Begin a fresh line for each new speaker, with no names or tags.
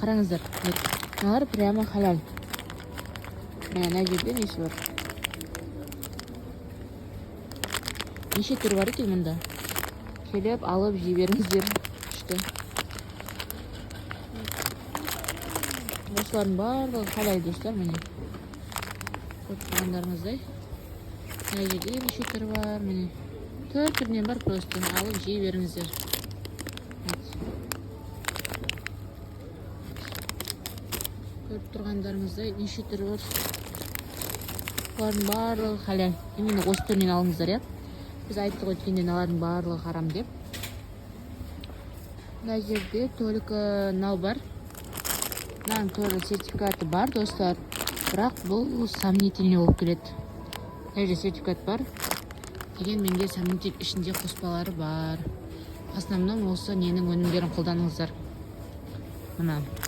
Қараңыздар, вот мыналар прямо халал. Міне, мына жерде несі бар, неше түрі бар екен мұнда. Келіп алып жей беріңіздер, күшті. Осылардың барлығы халал, достар. Міне, көріп тұрғандарыңыздай, мына жерде неше түрі бар. Міне, түр түрінен бар, просто алып жей беріңіздер. Вот. Көріп тұрғандарыңыздай, неше түрі бар. Бұлардың барлығы халал. Именно осы түрінен алыңыздар, иә. Біз айттық өткенде, мыналардың барлығы харам деп. Мына жерде только мынау бар. Мынаның тоже сертификаты бар, достар, бірақ бұл сомнительный болып келеді. Мына жерде сертификат бар дегенмен де, сомнитель, ішінде қоспалары бар. В основном осы ненің өнімдерін қолданыңыздар, мына.